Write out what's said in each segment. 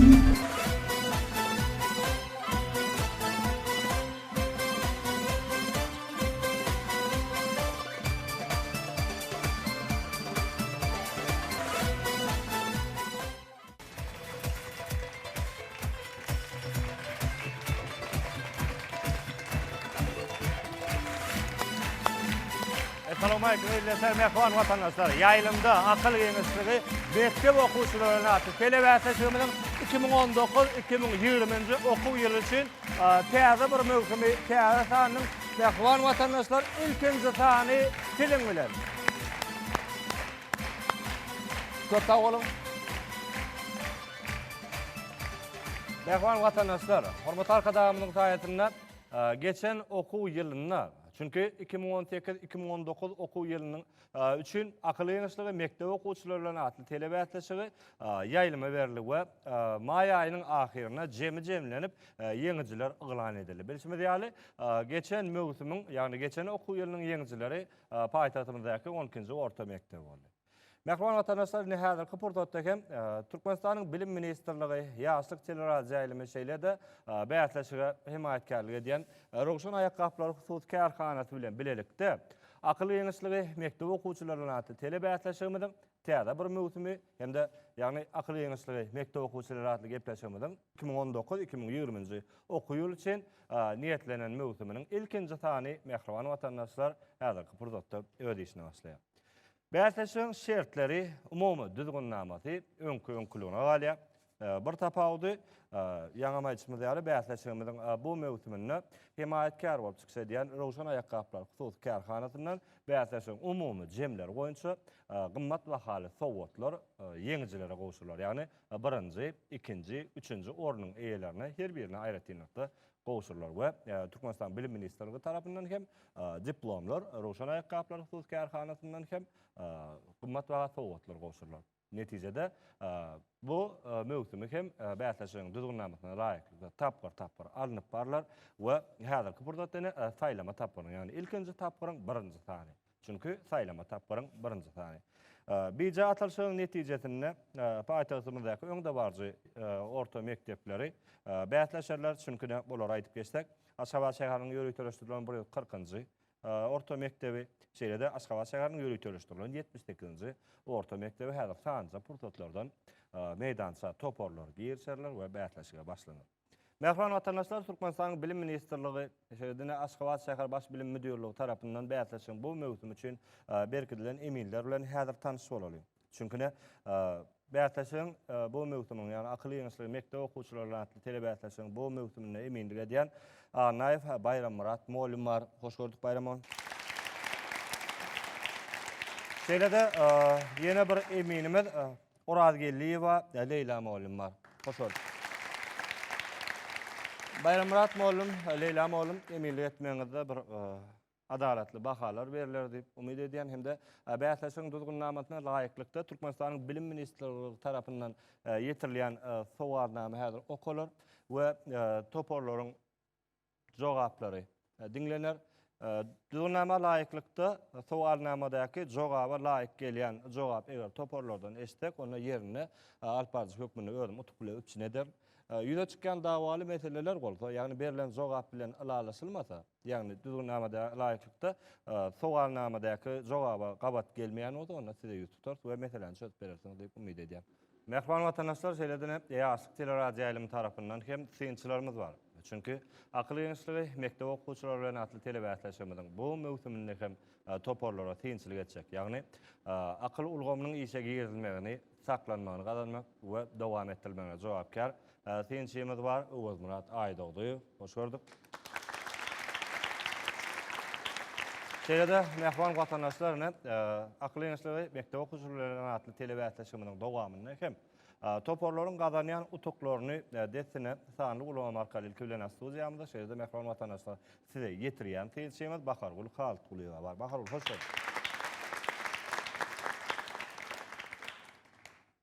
Assalamualaikum ildeşler, mehwan watandaşlar. Ýaýlymda akyl giňişligi mekdep okuwçylaryna atly telebäsleşigimiziň 2019-2020-nji okuw ýyly üçin täze bir möwsümi, täze sanynyň mähriban watandaşlar ilkinji sany siziň bilen. Köp sag boluň. Mähriban watandaşlar, hormatly Arkadagymyzyň saýasynda geçen okuw ýylynda, çünki 2018-2019 okuw ýylynyň üçin Akyl giňişligi mekdep okuwçylary bilen atly telebäsleşigi ýaýlyma berildi we maý aýynyň ahyrynda jemi jemlenip, ýeňijiler yglan edildi. Bilşimiz ýaly, geçen möwsümiň, ýagny geçen okuw ýylynyň ýeňijileri paýtagtymyzdaky on ikinji orta mekdebi boldy. Mähriban watandaşlar, indi häzirki pursatda hem Türkmenistanyň Bilim ministrligi, Ýaşlyk teleradioýaýlymy şeýle-de bäsleşige hemaýatkärlik edýän Röwşen aýakgaplary hususy kärhanasy bilen bilelikde Akyl giňişligi mekdep okuwçylaryna atly telebäsleşigimiziň täze bir möwsümi hem-de ýagny Akyl giňişligi mekdep okuwçylary atly gepleşigimiziň 2019, 2020-nji okuw ýyly üçin niýetlenen möwsüminiň ilkinji sany mähriban watandaşlar häzirki pursatda öz işine başlaýar. Bäsleşigiň şertleri, umumy düzgünnamasy öňki-öňküligine galýar. Bir tapawudy, ýaňam aýdyşymyz ýaly, bäsleşigimiziň bu möwsüminde hemaýatkär bolup çykyş edýän Röwşen aýakgaplary hususy kärhanasyndan bäsleşigiň umumy jemleri boýunça gymmat bahaly sowgatlar ýeňijilere gowşurylar. Ýagny birinji, ikinji, üçünji ornuň eýelerine her birine aýratynlykda gowşurylar we Türkmenistanyň Bilim ministrligi tarapyndan hem diplomlar, Röwşen aýakgaplary hususy kärhanasyndan hem gymmat baha sowgatlar gowşurylar. Netijede, bu möwsümi hem bäsleşigiň düzgünnamasyna laýyklykda tapgyr-tapgyr alnyp barlar we häzirki pursatda ine saýlama tapgyrynyň, ýagny ilkinji tapgyryň birinji sany. Çünki saýlama tapgyryň birinji sany. Bije atylyşygyň netijesinde paýtagtymyzdaky öňdebaryjy orta mekdepleri bäsleşerler. Çünki ne olary aýdyp geçsek, Aşgabat şäheriniň ýöriteleşdirilen 140-njy orta mekdebi, şeýle-de Aşgabat şäheriniň ýöriteleşdirilen 78-nji orta mekdebi häzir sanlyja pursatlardan meýdança toparlar girişerler we bäsleşige başlanar. Mähriban watandaşlar, Türkmenistanyň Bilim ministrligi, şeýle-de Aşgabat şäher Baş bilim müdirligi tarapyndan bäsleşigiň bu möwsümi üçin berkidilen eminler bilen häzir tanyş bolalyň. Çünki ne bäsleşigiň bu möwsümiň, ýagny Akyl giňişligi mekdep okuwçylary atly telebäsleşigiň bu möwsüminde eminlik edýän Annaýew Baýrammyrat mugallym bar. Hoş gördük Baýram mugallym. Şeýle-de ýene bir eminimiz Orazgeldiýewa Leýla mugallym bar. Hoş gördük. Baýrammyrat mugallym, Leýla mugallym eminlik etmegiňizde bir adalatly bahalar berler diýip umyt edýän hem-de bäsleşigiň düzgünnamasyna laýyklykda Türkmenistanyň Bilim ministrligi tarapyndan ýetirilýän sowalnama häzir okalar we toparlaryň jogaplary diňlener. Düzgünnama laýyklykda sowalnamadaky jogaba laýyk gelýän jogap eger toparlardan eşitsek, onda ýerinde alyp baryjy hökmünde özüm utuk bilen üpjün ederin. Ýüze çykýan dawaly meseleler bolsa, ýagny berlen jogap bilen ylalaşylmasa, Ýagny düzgünnamada laýyklykda sowalnamadaky jogaba gabat gelmeýän bolsa, onda size ýüz tutarys we meseläni çözüp berersiňiz diýip umyt edýän. Mähriban watandaşlar, şeýle-de Ýaşlyk teleradioýaýlymy tarapyndan hem synçylarymyz bar. Çünki Akyl giňişligi mekdep okuwçylary bilen atly telebäsleşigimiziň bu möwsüminde hem toparlara synçylyk etjek. Ýagny akyl ulgamynyň işe girizilmegini saklanmagyny gazanmak we dowam etdirilmegine jogapkär synçymyz bar, Öwezmyrat Aýdogdyýew. Hoş gördük. Şeýle-de mähriban watandaşlar, ine, Akyl giňişligi mekdep okuwçylary atly telebäsleşigimiziň dowamynda hem toparlaryň gazanýan utuklaryny dessine sanly ulgam arkaly ilki bilen studiýamyzda, şeýle-de mähriban watandaşlar size ýetirýän synçymyz Bahargül Haltgulyýewa bar. Bahargül, hoş gördük.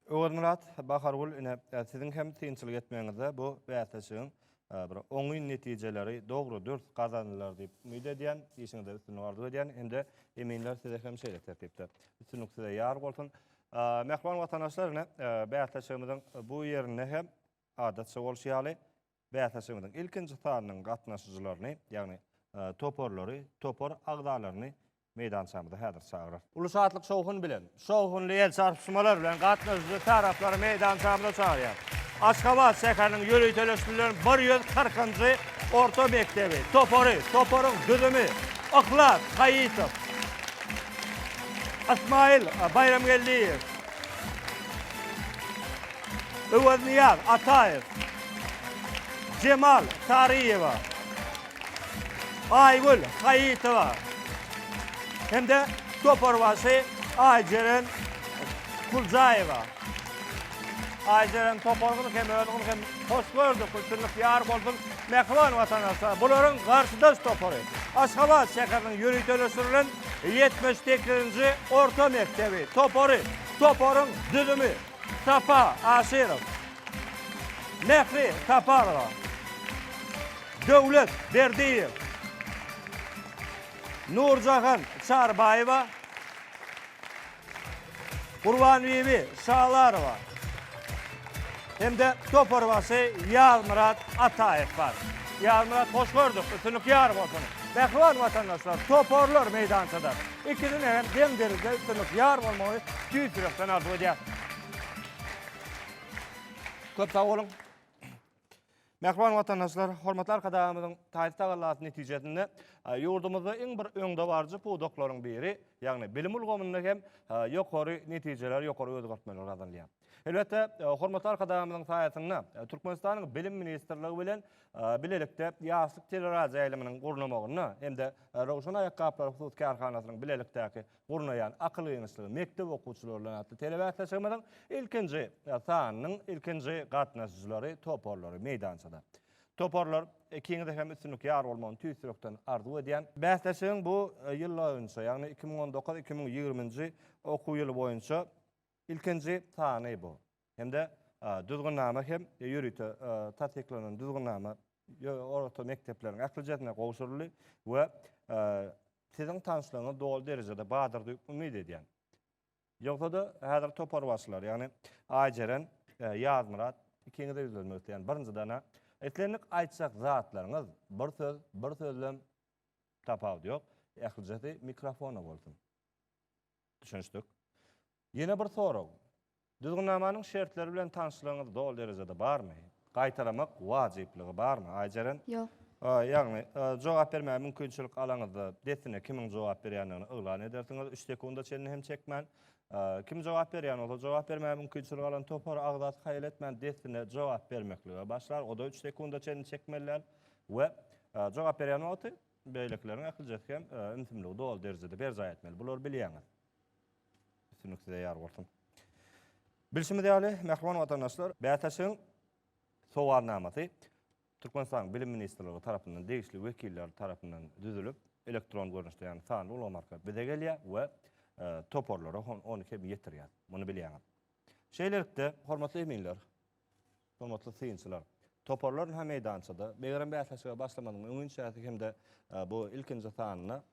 Öwezmyrat, Bahargül, ine, siziň hem synçylyk etmegiňizde bu bäsleşigiň bir oňyn netijeleri dogry, dürs gazanylar diýip umyt edýän, işiňizde üstünlik arzuw edýän hem-de eminler size hem şeýle tertipde. Üstünlik size ýar bolsun. Mähriban watandaşlar, ine, bäsleşigimiziň bu ýerinde hem. Adatça bolşy ýaly, bäsleşigimiziň ilkinji sanynyň gatnaşyjylaryny, ýagny toparlary, topar agzalaryny meýdançamyza häzir çagyrar. Uly şatlyk-şowhun bilen, şowhunly el çarpyşmalar bilen gatnaşyjy taraplary meýdançamyza çagyrýar. Aşgabat şäheriniň ýöriteleşdirilen 140-njy orta mekdebi, topary, toparyň düzümi, Yhlas Haýytow, Ysmaýyl Baýramgeldiýew, Öweznyýaz Ataýew, Jemal Saryýewa, Aýgül Haýytowa hem-de toparbaşy Aýjeren Guljaýewa. Aýjeren toparyňyzy hem özüňizi hem hoş gördük. Üstünlik ýar bolsun. Mähriban watandaşlar, bularyň garşydaş topary Aşgabat şäheriniň ýöriteleşdirilen 78-nji orta mekdebi topary, toparyň düzümi Sapa Aşyrow, Mähri Saparowa, Döwlet Berdiýew, Nurjahan Çarybaýewa, Gurbanbibi Şalarowa hem-de toparbaşy Ýazmyrat Ataýew bar. Ýazmyrat hoş gördük, üstünlik ýar bolsun. Mähriban watandaşlar, toparlar meýdançada. Ikisine hem deň derejede üstünlik ýar bolmagyny tüýs ýürekden arzuw edýär. Köp sag boluň. Mähriban watandaşlar, hormatly Arkadagymyzyň taýsyz tagallasy netijesinde ýurdumyzda iň bir öňdebaryjy pudaklaryň biri, ýagny bilim ulgamynda hem ýokary netijeler, ýokary özgertmeler gazanylýar. Elbetde, hormatly Arkadagymyzyň saýasynda Türkmenistanyň Bilim ministrligi bilen bilelikde Ýaşlyk teleradioýaýlymynyň gurnamagynda hem-de Röwşen aýakgaplary hususy kärhanasynyň bilelikdäki gurnaýan Akyl giňişligi mekdep okuwçylary bilen atly telebäsleşigimiziň ilkinji sanynyň ilkinji gatnaşyjylary, toparlary meýdançada. Toparlar, ikiňize hem üstünlik ýar bolmagyny tüýs ýürekden arzuw edýän. Bäsleşigiň bu ýyl boýunça, ýagny 2019, 2020-nji okuw ýyly boýunça ilkinji sany bu. Hem-de düzgünnama hem ýörite tassyklanan düzgünnama orta mekdepleriň ählijesine gowşuryldy we siziň tanyşlygyňyz doly derejede bardyr diýip umyt edýän. Ýogsa-da häzir toparbaşylar, ýagny Aýjeren, Ýazmyrat ikiňize ýüzlenmek isleýän. Birinjiden-ä islendik aýtjak zatlaryňyz bir söz, bir sözlem tapawudy ýok. Ählijesi mikrofona bolsun. Düşünişdik. Ýene bir sorag. Düzgünnamanyň şertleri bilen tanyşlygyňyz doly derejede barmy? Gaýtalamak wajyplygy barmy, Aýjeren? Ýok. Ýagny, jogap bermäge mümkinçilik alaňyzda, dessine kimiň jogap berýändigini yglan edersiňiz, üç sekunda çenli hem çekmän. Kim jogap berýän bolsa, jogap bermäge mümkinçilik alan topar agzasy haýal etmän dessine jogap bermeklige başlar, o-da üç sekunda çenli çekmeli däl we jogap berýän wagty beýlekileriň ählijesi hem ümsümligi doly derejede berjaý etmeli. Bulary bilýäňiz. Üstünlik size ýar bolsun. Bilşimiz ýaly, mähriban watandaşlar, bäsleşigiň sowalnamasy Türkmenistanyň Bilim ministrligi tarapyndan degişli wekiller tarapyndan düzülip, elektron görnüşde, ýagny sanly ulgam arkaly bize gelýär we e, toparlara ony hem ýetirýär. Muny bilýäňiz. Şeýlelikde, hormatly eminler, hormatly synçylar, toparlar hem meýdançada, megerem bäsleşige başlamazyň öňünçäsi hem-de e, bu ilkinji sanynda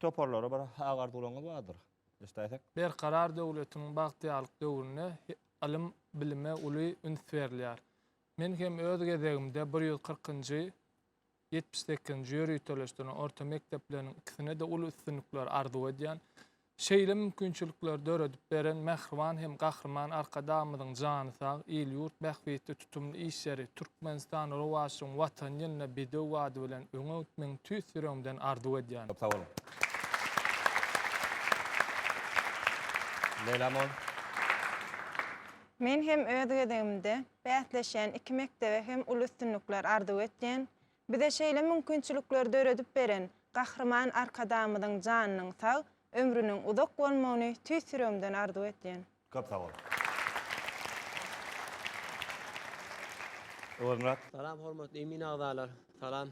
Toparlara bir agardylaňyz bardyr. Eşidäýsek. Berkarar döwletiň bagtyýarlyk döwründe ylym bilime uly üns berilýär. Men hem öz gezegimde bir 140-njy, 78-nji ýöriteleşdirilen orta mekdepleriniň ikisine-de uly üstünlikleri arzuw edýän. Şeýle mümkinçilikleri döredip beren mähriban hem Gahryman Arkadagymyzyň jany sag, il-ýurt bähbitli tutumly işleri Türkmenistan rowaçlygyň Watany ýylynda bedew bady bilen öňe gitmegini tüýs ýüregimden arzuw edýän. Köp sag boluň. Leýla Mon. Men hem öz gezegimde bäsleşýän iki mekdebe hem uly üstünlikler arzuw etýän. Bize şeýle mümkinçilikleri döredip beren Gahryman Arkadagymyzyň janynyň sag, ömrüniň uzak bolmagyny tüýs ýüregimden arzuw etýän. Köp sag bol. Öwezmyrat. Salam hormatly emin agzalar. Salam.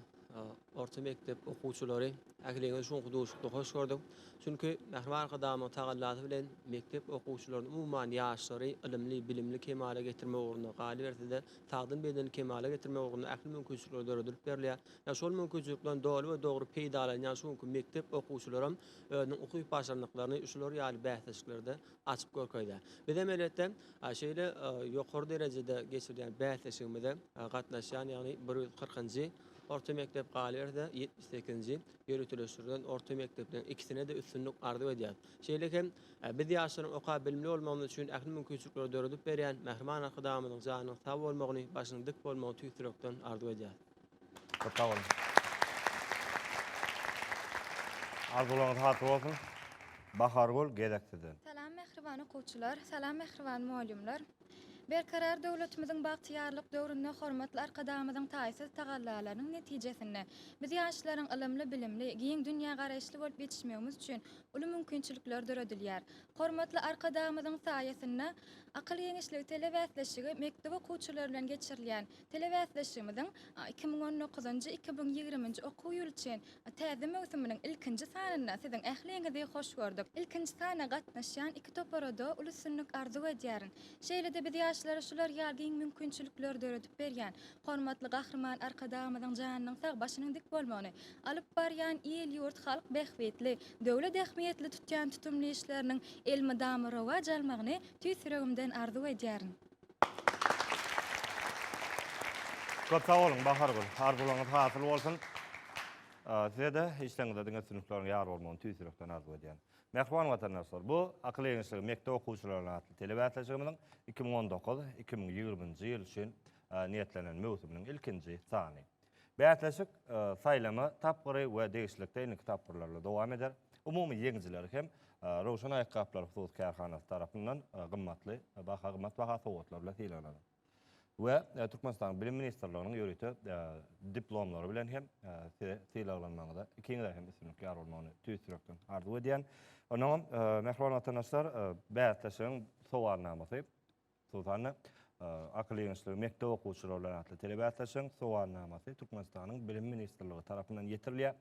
orta mekdep okuwçylary, ähliňizi şu günki duşuşykda hoş gördük. Çünki Mähriban Arkadagymyzyň tagallasy bilen mekdep okuwçylaryny, umuman, ýaşlary ylymly, bilimli kemala getirmek ugrunda, galyberse-de, sagdyn bedeni kemala getirmek ugrunda ähli mümkinçilikler döredilip berilýär. Ýa şol mümkinçilikden doly we dogry peýdalanýan şu günki mekdep okuwçylaram özüniň ukyp-başarnyklaryny şular ýaly bäsleşiklerde açyp görkezýär. Bizem elbetde, şeýle ýokary derejede geçirilýän bäsleşigimize gatnaşýan, ýagny 140-njy orta mekdep, galyberse-de, 78-nji ýöriteleşdirilen orta mekdepleriň ikisine-de üstünlik arzuw edýäris. Şeýle hem biz ýaşlaryň okap bilimli bolmagymyz üçin ähli mümkinçilikleri döredip berýän Mähriban Arkadagymyzyň janynyň sag bolmagyny, başynyň dik bolmagyny tüýs ýürekden arzuw edýäris. Köp sag boluň. Arzuwlaryňyz hasyl bolsun. Bahargül gezek sizden. Salam mähriban okuwçylar, salam mähriban mugallymlar. Berkarar döwletimiziň bagtyýarlyk döwründe hormatly Arkadagymyzyň taýsyz tagallalarynyň netijesinde biz ýaşlaryň ylymly-bilimli, giň dünýägaraýyşly bolup ýetişmegimiz üçin uly mümkinçilikler döredilýär. Hormatly Arkadagymyzyň saýasynda Akyl giňişligi telebäsleşigi mekdep okuwçylary bilen geçirilýän telebäsleşigimiziň 2019-njy, 2020-nji okuw ýyly üçin Täze möwsüminiň ilkinji sanynda siziň ähliňizi hoş gördük. Ilkinji sana gatnaşýan iki topara-da uly üstünlik arzuw edýärin. Şeýle-de biz ýaşlara şular ýaly giň mümkinçilikleri döredip berýän hormatly Gahryman Arkadagymyzyň janynyň sag, başynyň dik bolmagyny, alyp barýan il-ýurt, halk bähbitli, döwlet ähmiýetli tutýan tutumly işleriniň elmydama rowaç almagyny tüýs ýüregimden arzuw edýärin. Köp sag boluň Bahargül. Arzuwlaryňyz hasyl bolsun. Size-de işleriňizde diňe üstünlikleriň ýar bolmagyny tüýs ýürekden arzuw edýän. Mähriban watandaşlar, bu Akyl giňişligi mekdep okuwçylaryna atly telebäsleşigimiziň 2019, 2020-nji ýyl üçin niýetlenen möwsüminiň ilkinji sany. Bäsleşik saýlama tapgyry we degişlilikde indiki tapgyrlarda dowam eder. Umumy ýeňijileri hem Röwşen aýakgaplary hususy kärhanasy tarapyndan gymmatly baha gymmat baha sowgatlar bilen sylaglanar. We Türkmenistanyň Bilim ministrliginiň ýörite diplomlary bilen hem size sylaglanmagyňyza ikiňize hem üstünlik ýar bolmagyny tüýs ýürekden arzuw edýän. Onnoňam mähriban watandaşlar bäsleşigiň sowalnamasy Hususan-da, Akyl giňişligi mekdep okuwçylary bilen atly telebäsleşigiň sowalnamasy Türkmenistanyň Bilim ministrligi tarapyndan ýetirilýär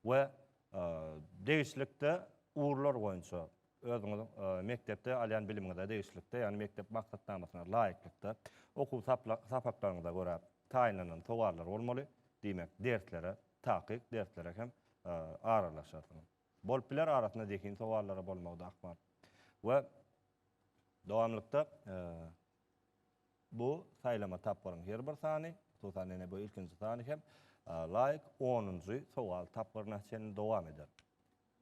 we degişlilikde ugurlar boýunça özüňiziň mekdepde alýan bilimiňize degişlilikde, ýagny mekdep maksatnamasyna laýyklykda okuw sapaklaryňyza görä taýynlanan sowallar bolmaly. Diýmek, derslere, takyk derslere hem aralaşarsyňyz. Bolup biler arasynda zehin sowallary bolmagy-da ahmal. We Dowamlykda bu saýlama tapgyryň her bir sany, hususan ene bu ilkinji sany hem laýyk onunjy sowal tapgyryna çenli dowam eder.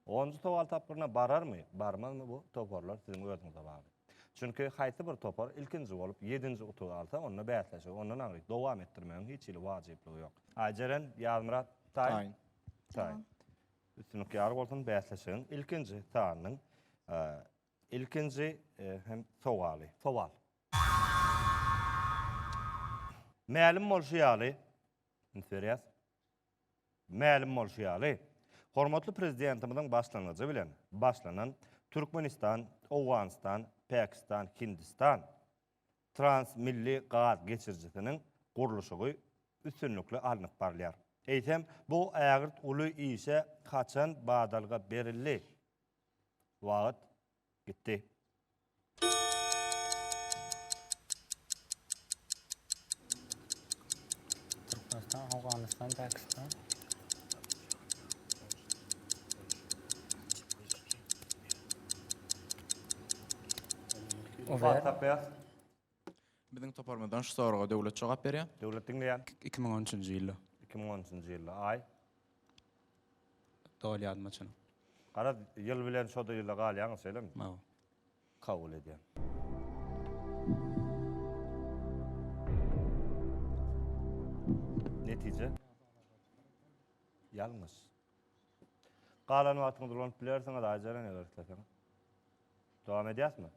Onunjy sowal tapgyryna bararmy, barmazmy bu toparlar siziň özüňize bagly. Çünki haýsy bir topar ilkinji bolup ýedinji utugy alsa, onda bäsleşigi ondan aňryk dowam etdirmegiň hiç hili wajyplygy ýok. Aýjeren, Ýazmyrat, taýyn? Taýyn. Üstünlik ýar bolsun bäsleşigiň ilkinji sanynyň Ilkinji hem sowaly. Sowal. Mälim bolşy ýaly, üns berýäs. Mälim bolşy ýaly, hormatly Prezidentimiziň başlangyjy bilen başlanan Türkmenistan, Owganystan, Pakistan, Hindistan transmilli gaz geçirijisiniň gurluşygy üstünlikli alnyp barylýar. Eýsem, bu ägirt uly işe haçan badalga berildi? Wagt gitdi. Türkmenistan, Owganystan, Pakistan. Wagt tapýas. Biziň toparymyzdan şu soraga Döwlet jogap berýär. Döwlet diňleýän. 2013-nji ýylda. 2013-nji ýylda. Aý. Doly ýadyma çynyp. Garaz, ýyl bilen şo-da ýylda galýaňyz, şeýlemi? Hawa. Kabul edýän. Netije? Ýalňyş. Galan wagtyňyzy ulanyp bilersiňiz, Aýjeren, eger isleseňiz. Dowam edýäsmi?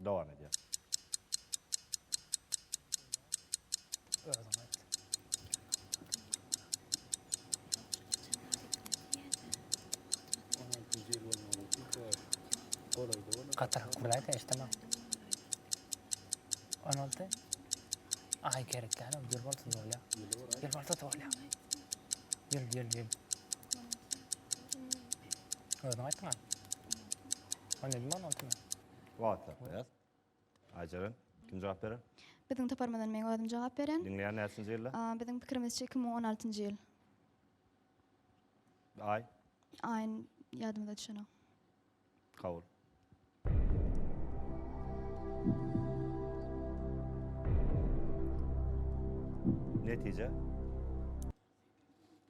Dowam edýär. Özüň aýt. Gatyrak gürläýdä eşdemok. 16. Aý gerek däl, ýyl bolsa bolýar. Ýyl bolsa bolýar. Ýyl, ýyl, ýyl. Özüň aýtdyň-a. 17 mi, 16 my? Wagt saklaýas. Aýjeren, kim jogap berer? Biziň toparymyzdan meň özüm jogap beren. Diňleýän näçinji ýylda? Biziň pikirimizçe 2016-njy ýyl. Aý? Aýyn ýadymyza düşenok. Kabul. Netije?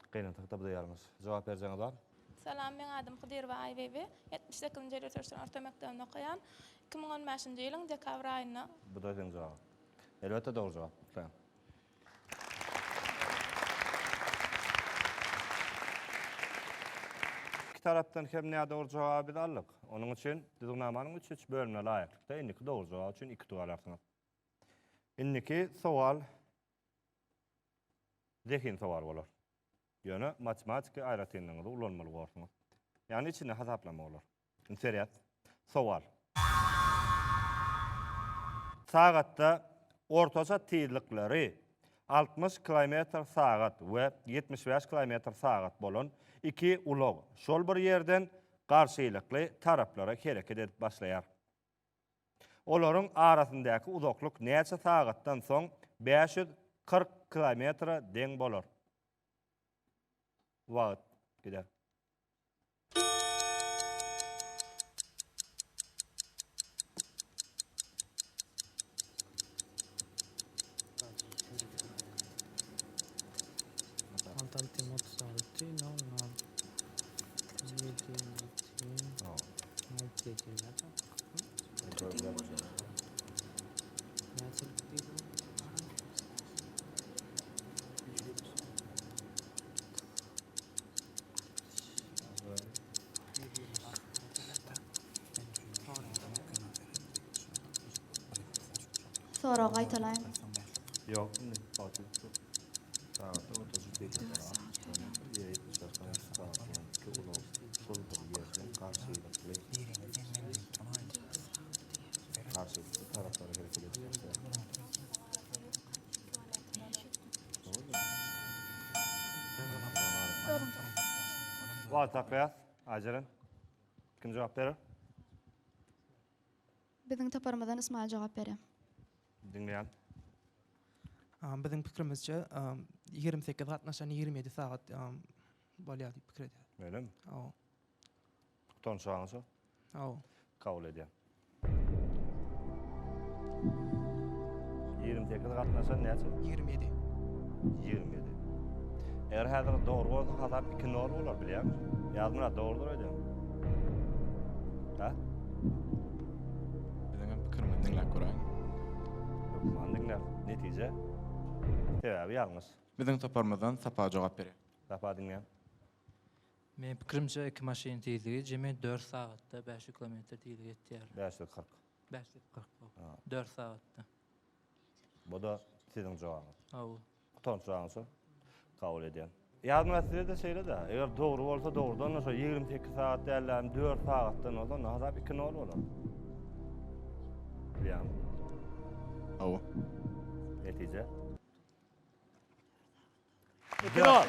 Gynansak-da bu-da ýalňyş. Jogap berjegiňiz bar? Salam, meň adym Hydyrowa Aýbibi. 78-nji ýyl ötüşen orta mekdebinde okaýan. 2015-nji ýylyň dekabr aýynda. Bu-da seň jogabyň. Elbetde dogry jogap. Gutlaýan. Iki tarapdan hem nädogry jogaby biz aldyk. Onuň üçin düzgünnamanyň üç üç bölümine laýyklykda indiki dogry jogap üçin iki utuk alarsyňyz. Indiki sowal zehin sowal bolar. Ýöne matematiki aýratynlygyňyzy ulanmaly borsuňyz. Ýagny içinde hasaplama bolar. Üns berýäs. Sowal. Sagatda ortaça tizlikleri 60 kilometr sagat we 75 kilometr sagat bolan iki ulag şol bir ýerden garşylykly taraplara hereket edip başlaýar. Olaryň arasyndaky uzaklyk näçe sagatdan soň 540 kilometre deň bolar? Wagt gider. Soragy gaýtalaýyň. Ýok, indi wagty ýok. Sagatda 33 Wagt saklaýas. Aýjeren. Kim jogap berer? Biziň toparymyzdan Ismail jogap berýär. Diňleýän. Biziň pikirimizçe 28 gatnaşan 27 sagat bolýar diýip pikir edýär. Öýlemi? Hawa. Utançaňyz şo? Hawa. Kabul edýän. 28 gatnaşan näçe? 27. 27. Eger häzir dogry bolsa hasap 2-0 bolar bilýäňmi? Ýazmyrat dogrudyr öýdýän. Ha? Biziň hem pikirimizi diňläp göräýiň. Hökman diňläp. Netije? Sebäbi ýalňyş. Biziň toparymyzdan Sapa jogap berýär. Sapa diňleýän. Meniň pikirimçe iki maşynyň tizligi jemi dört sagatda 500 kilometr tizlige ýetýär. 540. 540. Dört sagatda. Bu-da siziň jogabyňyz. Hawa. Utanç jogabyňyz şol. Kabul edýän. Ýazmyrat size-de şeýle-de. Eger dogry bolsa dogrudan-da şo 28 sagat dälläm 4 sagatdan bolsa onda hasap 2 nol bolar. Bilýäňmi? Hawa. Netije? 2-0.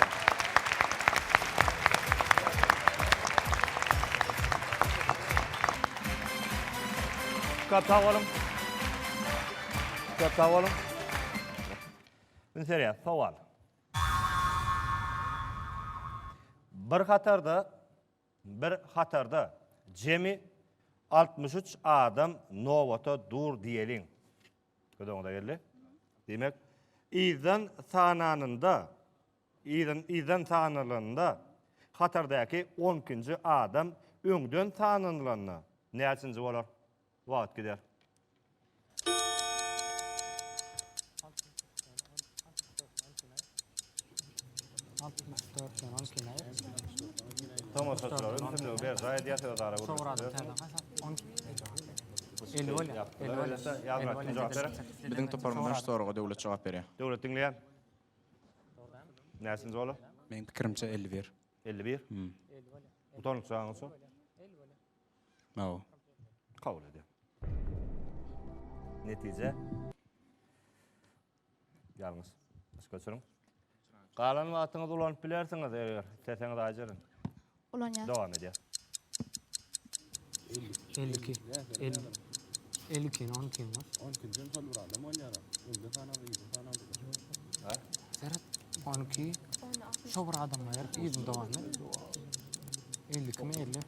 Köp sag boluň. Köp sag boluň. Üns berýär, sowal. Bir hatarda bir hatarda jemi 63 adam nobata dur diýeliň. Göz öňüňize geldi. Diýmek, yzdan sananynda, yzdan, yzdan sanalanda hatardaky on ikinji adam öňden sananylanda näçinji bolar? Wagt gider. Tomaşaçylar ümsümligi berjaý edýär özara Biziň toparymyzdan şu soraga Döwlet jogap berýär. Döwlet diňleýän. Näçinji bolar? Meň pikirimçe 51. 51? Utanç jaňyň şo. Hawa. Kabul edýän. Netije? Ýalňyş. Yşyk öçüriň. Galan wagtyňyzy ulanyp bilersiňiz eger isleseňiz Aýjeren. Ulanýas. Dowam edýär. 52. 50. 52 12 mi? 12-nji şol bir adam bolýar. Öňde sanaldy, yzda sanaldy. Ha? Seret 12. Şo bir adam bar, yzyny dowam et. 52 mi 50?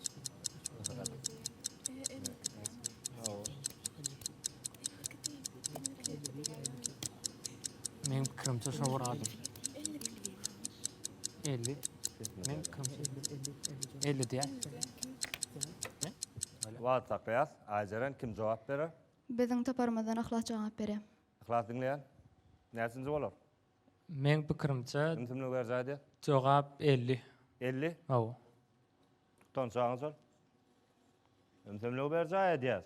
Meň pikirimçe şo bir adam. 50. Meň pikirimçe 50 diýär. Wagt saklaýas. Aýjeren kim jogap berer? Biziň toparymyzdan Yhlas jogap berýär. Yhlas diňleýän. Näçinji bolar? Meň pikirimçe Ümsümlik berjaý edýär. jogap 50. 50? Hawa. Utançagyň şol. Ümsümligi berjaý edýäs.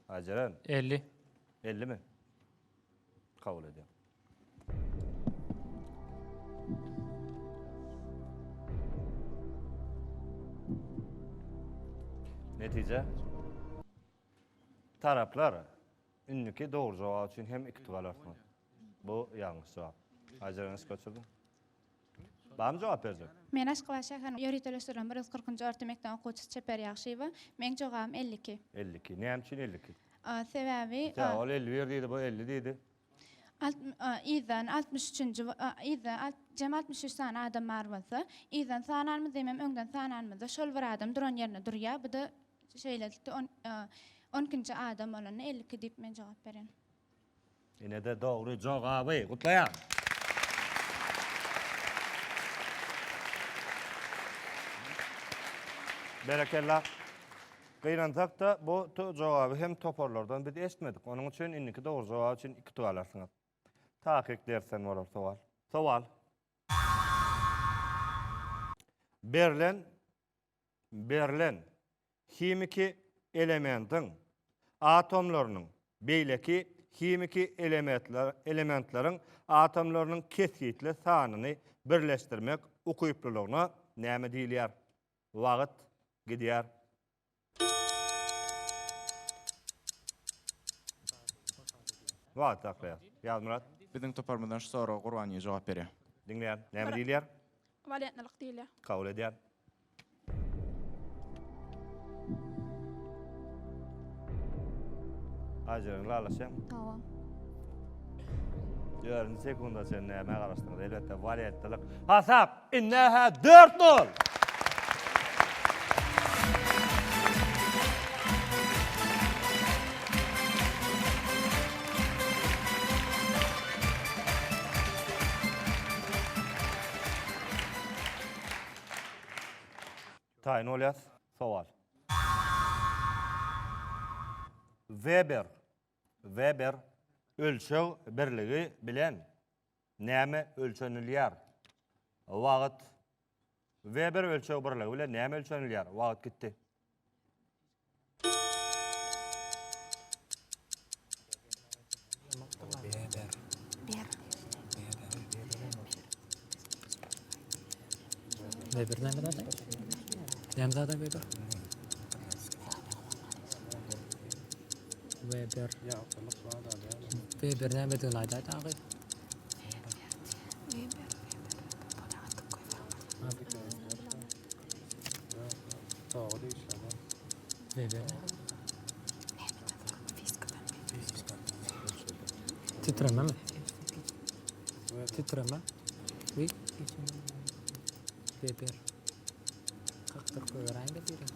Aýjeren. 50. 50 mi? Kabul edýän. Netije? Taraplar indiki dogry jogap üçin hem iki utuk alarsyňyz. Bu ýalňyş jogap. Aýjeren iş göçürdiň. Barmy jogap berjek? Men Aşgabat şäheriniň ýöriteleşdirilen 140-njy orta mekdebiň okuwçysy Çeper Ýagşyýewa. Meň jogabym 52. 52. Näme üçin 52? Sebäbi. Sebäbi ol 51 diýdi, bu 50 diýdi. Yzdan 63-nji, yzdan jem 63 sany adam bar bolsa, yzdan sananymyzda hemem öňden sananymyzda şol bir adam duran ýerinde durýar. Bu-da şeýlelikde on ikinji adam bolanda 52 diýip men jogap berýän. Ine-de dogry jogaby. Gutlaýan. Berekella. Gynansak-da, bu jogaby hem toparlardan biz eşitmedik. Onuň üçin indiki dogry jogap üçin iki utuk alarsyňyz. Takyk dersden bolar sowal. Sowal. Berlen berlen himiki elementiň atomlarynyň beýleki himiki elementleriň atomlarynyň kesgitli sanyny birleşdirmek ukyplylygyna näme diýilýär? Wagt gidýär. Wagt saklaýar. Ýazmyrat. Biziň toparymyzdan şu soraga Gurbanýe jogap berýär. Diňleýän. Näme diýilýär? Walentlilik diýilýär. Kabul edýän. Aýjeren ylalaşýaňmy? Hawa. Dördünji sekunda çenli nämä garaşdyňyz? Elbetde walentlilik. Hasap indi-hä 4-0! Taýyn bolýas. Sowal. Weber. Weber ölçeg birligi bilen näme ölçenilýär? Wagt. Weber ölçeg birligi bilen näme ölçenilýär? Wagt gitdi. Weber näme zada? Näme zada Weber? Weber. Weber nämedigini aýdaýda agy. Titreme mi? Titreme. Wi. Weber. Kakdyryp goýberäýiň-de biri.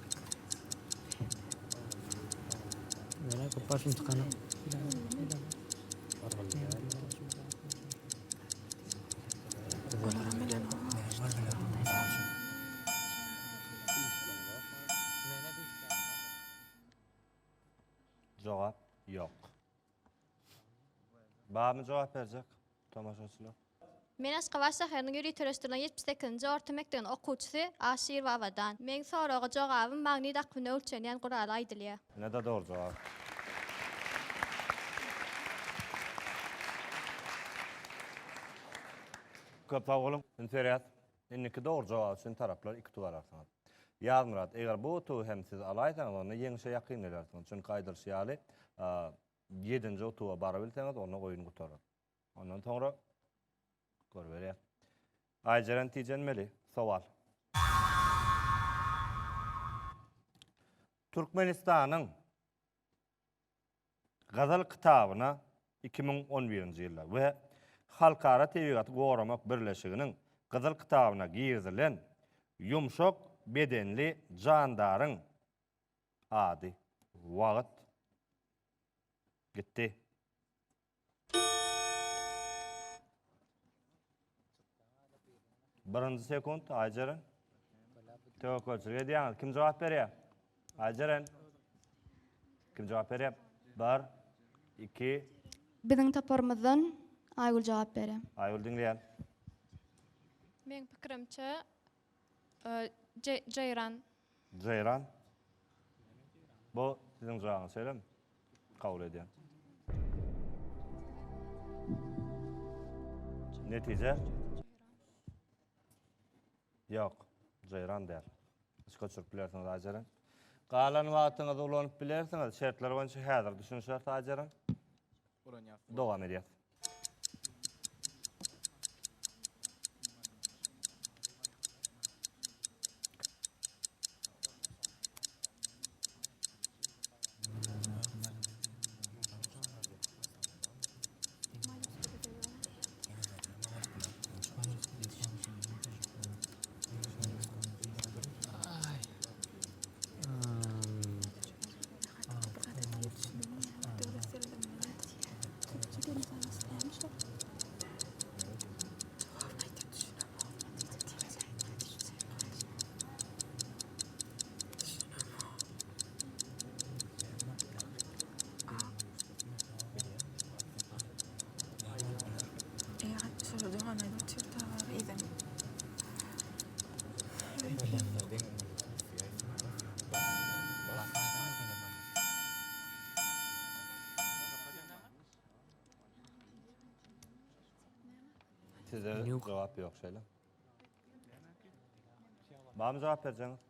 Mena köp başym çykana. Jogap ýok. Barmy jogap berjek tomaşaçylar? Men Aşgabat şäheriniň ýöriteleşdirilen 78-nji orta mekdebiniň okuwçysy Aşyrowa Abadan. Meň soraga jogabym magnit akymyny ölçenýän gurala aýdylýar. Ine-de dogry jogap. Köp sag boluň. Üns berýäs. Indiki dogry jogap üçin taraplar iki utuk alarsyňyz. Ýazmyrat, eger bu utugy hem siz alaýsaňyz, onda ýeňşe ýakyn gelersiňiz. Çünki aýdylyşy ýaly, ýedinji utuga barabilseňiz, onda oýun gutarar. Ondan soňra. Görüberýär. Aýjeren tijenmeli. Sowal. Türkmenistanyň Gyzyl kitabyna 2011-nji ýylda we Halkara tebigaty goramak birleşiginiň Gyzyl kitabyna girizilen ýumşak bedenli jandaryň ady. Wagt gitdi. Birinji sekunt Aýjeren. Töwekgelçilik edýäňiz. Kim jogap berýär? Aýjeren. Kim jogap berýär? Bir, iki. Biziň toparymyzdan Aýgül jogap berýär. Aýgül diňleýän. Meň pikirimçe Jeýran. Jeýran. Bu siziň jogabyňyz şeýlemi? Kabul edýän. Netije? Ýok, Jeýran däl. Yşka uçuryp bilersiňiz Aýjeren. Galan wagtyňyzy ulanyp bilersiňiz. Şertler boýunça häzir düşünişeris Aýjeren. Ulanýas. Dowam edýäs. Size jogap ýok şeýle. Barmy jogap berjegiňiz?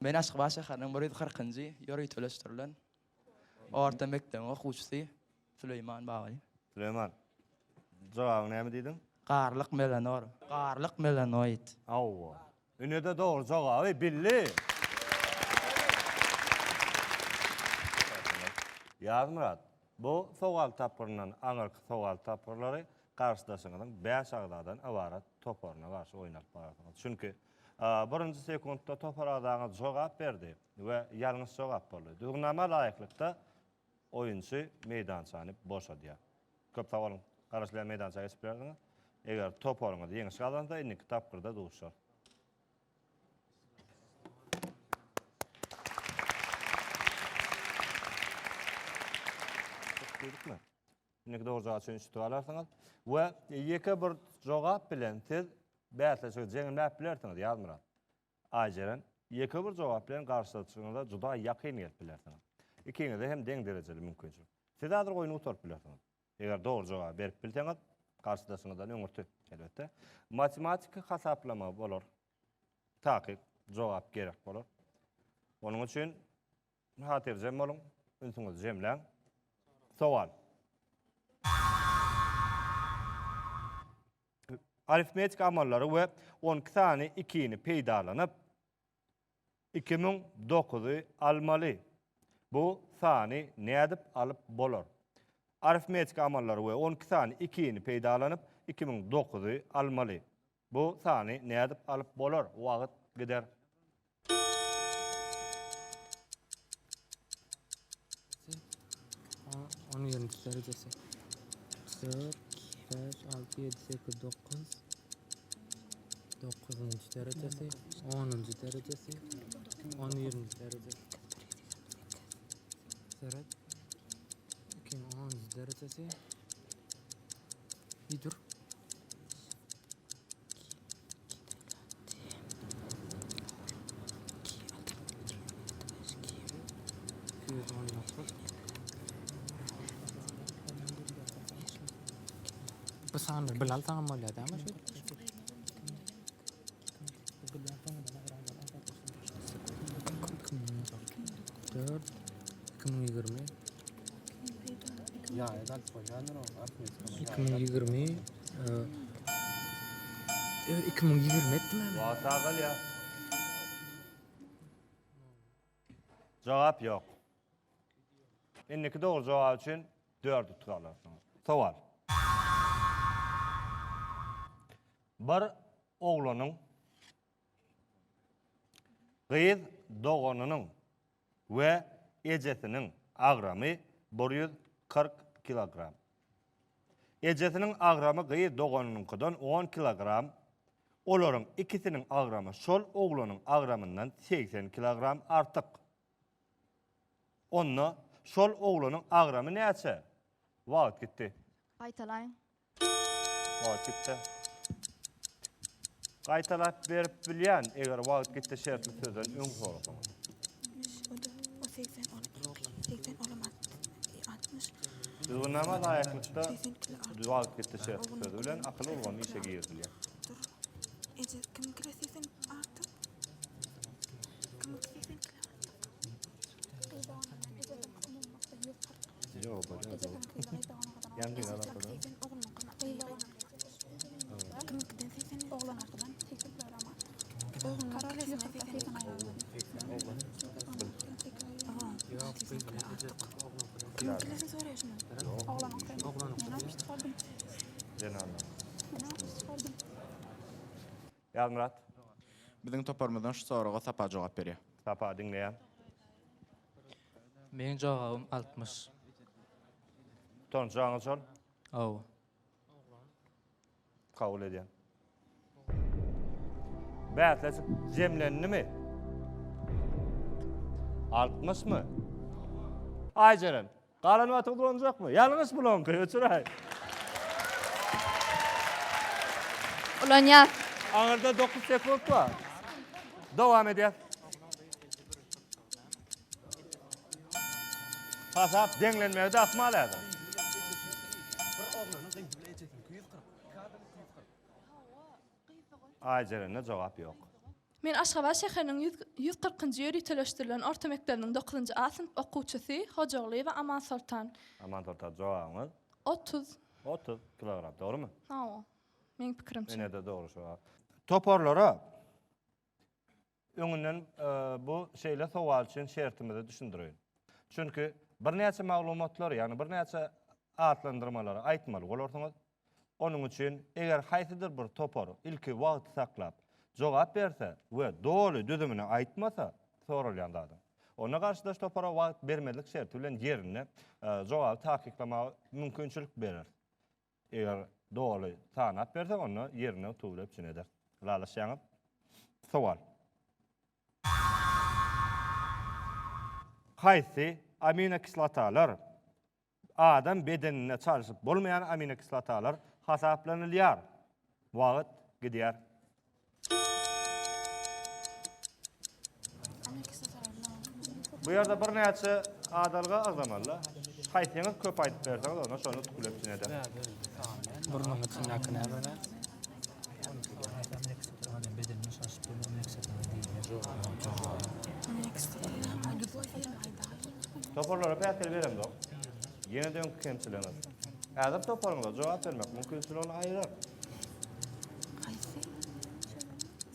Men Aşgabat şäheriniň 140-njy ýöriteleşdirilen orta mekdebiň okuwçysy Süleýman Babaýew. Süleýman, jogabyň näme diýdiň? Garlyk melanor. Garlyk melanoid. Hawa. Ine-de dogry jogaby bildi. Ýazmyrat, bu sowal tapgyryndan aňyrky sowal tapgyrlary garşydaşyňyzyň bäş agzadan ybarat toparyna garşy oýun alyp bararsyňyz. Çünki birinji sekuntda topar agzaňyz jogap berdi we ýalňyş jogap boldy. Düzgünnama laýyklykda oýunçy meýdançany boşadýar. Köp sag boluň. Garaşylýan meýdança geçip bilersiňiz. Eger toparyňyz ýeňiş gazansa, indiki tapgyrda duşarys. Diýdikmi? Indiki dogry jogap üçin üç utuk alarsyňyz we ýeke bir jogap bilen siz bäsleşigi jeňläp bilersiňiz, Ýazmyrat. Aýjeren, ýeke bir jogap bilen garşydaşyňyza juda ýakyn gelip bilersiňiz. Ikiňize hem deň derejeli mümkinçilik. Siz häzir oýny gutaryp bilersiňiz. Eger dogry jogaby berip bilseňiz, garşydaşyňyzdan öňürti, elbetde. Matematiki hasaplama bolar. Takyk jogap gerek bolar. Onuň üçin hatyrjem boluň, ünsüňizi jemläň. Sowal. Arifmetik amallary we 12 sany ikini peýdalanyp, 2009-y almaly. Bu sany nädip alyp bolar? Arifmetik amallary we 12 sany ikini peýdalanyp, 2009-y almaly. Bu sany nädip alyp bolar? Wagt gider. On birinji derejesi. 4, 5, 6, 7, 8, 9. Dokuzynjy derejesi, onunjy derejesi, on birinji derejesi. Seret. Ikiň onunjy derejesi. Bir dur. 219. Bu sanlar bil alsaňam bolýar dämi şu? 4 2020 Ýaýa dalyp bolýandyr o, arifmetika. 2020 e, 2020 etdim men. Wagt azalýar. Jogap ýok. Indiki dogry jogap üçin 4 utuk alarsyňyz. Sowal. Bir oglanyň gyz doganynyň we ejesiniň agramy 140 kilogram. Ejesiniň agramy gyz doganynyňkydan on kilogram, olaryň ikisiniň agramy şol oglanyň agramyndan 80 kilogram artyk. Onda şol oglanyň agramy näçe? Wagt gitdi. Gaýtalaýyň. Wagt gitdi. Gaýtalap berip bilýän, eger wagt gitdi şertli sözden öň sorasaňyz. Düzgünnama laýyklykda wagt gitdi şertli sözi bilen akyl ulgamy işe girizilýär. Ýazmyrat. Biziň toparymyzdan şu soraga Sapa jogap berýär. Sapa diňleýän. Meň jogabym 60. Utanjaňyz şol? Hawa. Kabul edýän. Bäsleşik jemlendimi? 60 my? Aýjeren, galan wagtyňyz ulanjakmy? Ýalňyş bulaňky, öçüräý. Ulanýas. Aňyrda 9 sekunt bar. Dowam edýäs. Hasap deňlenmegi-de ahmal häzir. Aýjerende jogap ýok. Men Aşgabat şäheriniň 140-njy ýöriteleşdirilen orta mekdebiniň dokuzynjy A synp okuwçysy Hojagulyýewa Amansoltan. Amansoltan jogabyňyz? 30. 30 kilogram, dogrumy? Hawa. Meň pikirimçe. Ine-de dogry jogap. Toparlara Öňünden bu şeýle sowal üçin şertimizi düşündireýin. Çünki birnäçe maglumatlary, ýagny birnäçe atlandyrmalary aýtmaly bolarsyňyz. Onuň üçin eger haýsydyr bir topar ilki wagty saklap jogap berse we doly düzümini aýtmasa soralýan zadyň. Onda garşydaş topara wagt bermezlik şerti bilen ýerinde jogaby takyklamaga mümkinçilik bereris. Eger doly sanap berse, onda ýerine utugy bilen üpjün eder. Ylalaşýaňyz? Sowal. Haýsy aminokislotalar adam bedeninde çalşyp bolmaýan aminokislotalar hasaplanylýar? Wagt gidýär. Bu ýerde birnäçe adalga agzamaly. Haýsyňyz köp aýdyp berseňiz, onda şony utuk üpjün eder. Burnuň içindäki näme be? Toparlara päsgel beremzok. Ýene-de öňki kemçiligiňiz. Häzir toparyňyza jogap bermek mümkinçiligini aýyrar. Haýsy?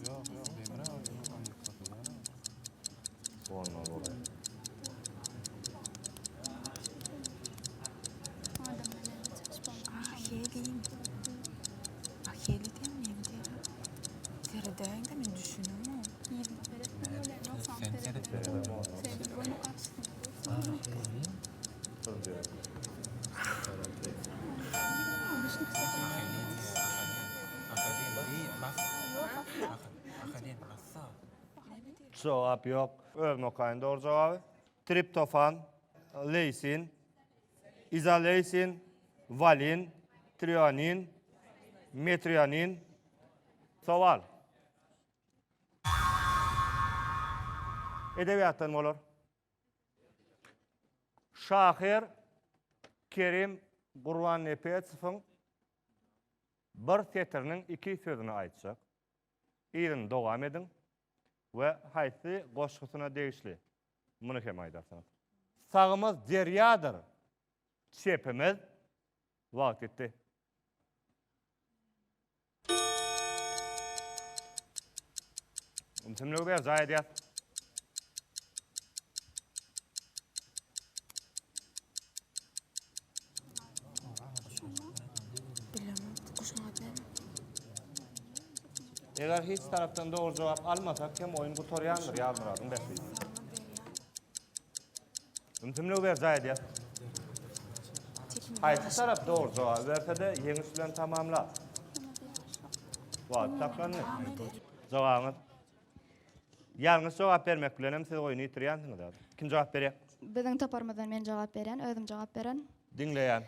Ýok, ýok, demir Bolmaz bolay. Aheli. Aheli diýen näme diýýär? Seredäýiň-de men düşünemok. Sen seret. Jogap ýok. Özüm okaýyn dogry jogaby. Triptofan, leýsin, izoleýsin, walin, trionin, metrionin. Sowal. Edebiýatdan bolar. Şahyr Kerim Gurbannepesowyň bir setiriniň iki sözüni aýtjak. Yzyny dowam ediň we haýsy goşgusyna degişli muny hem aýdarsyňyz. Sagymyz derýadyr, çepimiz Wagt gitdi. Ümsümligi berjaý edýäs. Bilemok. Guşuň ady näme? Eger hiç tarapdan dogry jogap almasak hem oýun gutarýandyr Ýazmyradyň bähbidi. Ümsümligi berjaý edýäs. Haýsy tarap dogry jogaby berse-de ýeňiş bilen tamamlar. Wagt saklandy. Jogabyňyz? Ýalňyş jogap bermek bilen hem siz oýny ýitirýänsiňiz häzir. Kim jogap berýär? Biziň toparymyzdan men jogap berýän, özüm jogap beren. Diňleýän.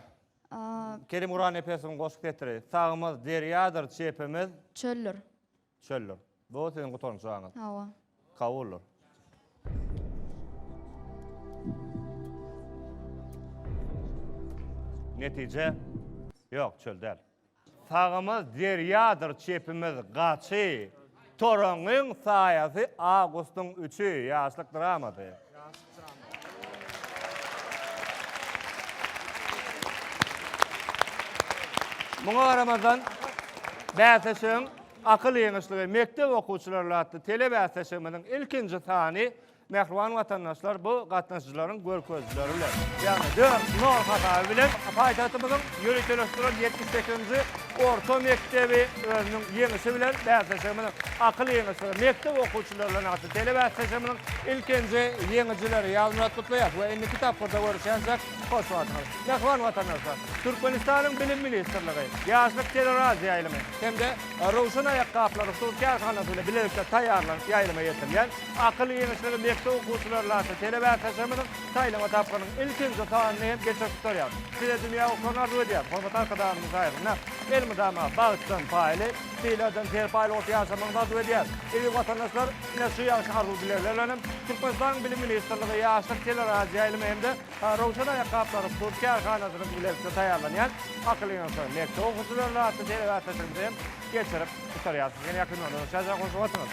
Kerim Gurbannepesowyň goşgy setiri. Sagymyz derýadyr, çepimiz? Çöldür. Çöldür. Bu siziň gutarnykly jogabyňyz. Hawa. Kabuldyr. Netije? Ýok, çöl däl. Sagymyz derýadyr, çepimiz gaçy, Toraňňyň saýasy awgustyň üçi, Ýaşlyk dramasy. Muňa garamazdan, bäsleşigiň Akyl ýeňişligi mekdep okuwçylary atly telebäsleşigimiziň ilkinji sany Mähriban watandaşlar, bu gatnaşyjylaryň görkezijileri bilen, ýagny dört, nol hasaby bilen paýtagtymyzyň ýöriteleşdirilen 78-nji orta mekdebi özüniň ýeňişi bilen bäsleşigimiziň Akyl ýeňişleri mekdep okuwçylary bilen atly telebäsleşigimiziň ilkinji ýeňijileri Ýazmyrat gutlaýar we indiki tapgyrda görüşýänçäk hoş wagtyňyz. Mähriban watandaşlar, Türkmenistanyň Bilim ministrligi, Ýaşlyk teleradioýaýlymy hem-de Röwşen aýakgaplary hususy kärhanasy bilen bilelikde taýýarlanyp ýaýlyma ýetirilýän Akyl giňişligi mekdep okuwçylary atly telebäsleşigimiziň saýlama tapgyrynyň ilkinji sanyny hem geçirip gutarýarys. Size dünýä uçuryny arzuw edýäris. Hormatly Arkadagymyzyň saýasynda elmydama bagtdan paýly, sylagdan serpaýly bolup ýaşamagyňyzy arzuw edýäris. Eziz watandaşlar, ine şu ýagşy arzuw-dilegler bilen hem Türkmenistanyň Bilim ministrligi, Ýaşlyk teleradioýaýlymy hem-de Röwşen aýakgaplary hususy kärhanasynyň bilelikde taýýarlanýan Akyl giňişligi mekdep okuwçylary atly telebäsleşigimizi hem geçirip gutarýarys. Ýene ýakyn günlerde görüşýänçä hoş wagtyňyz!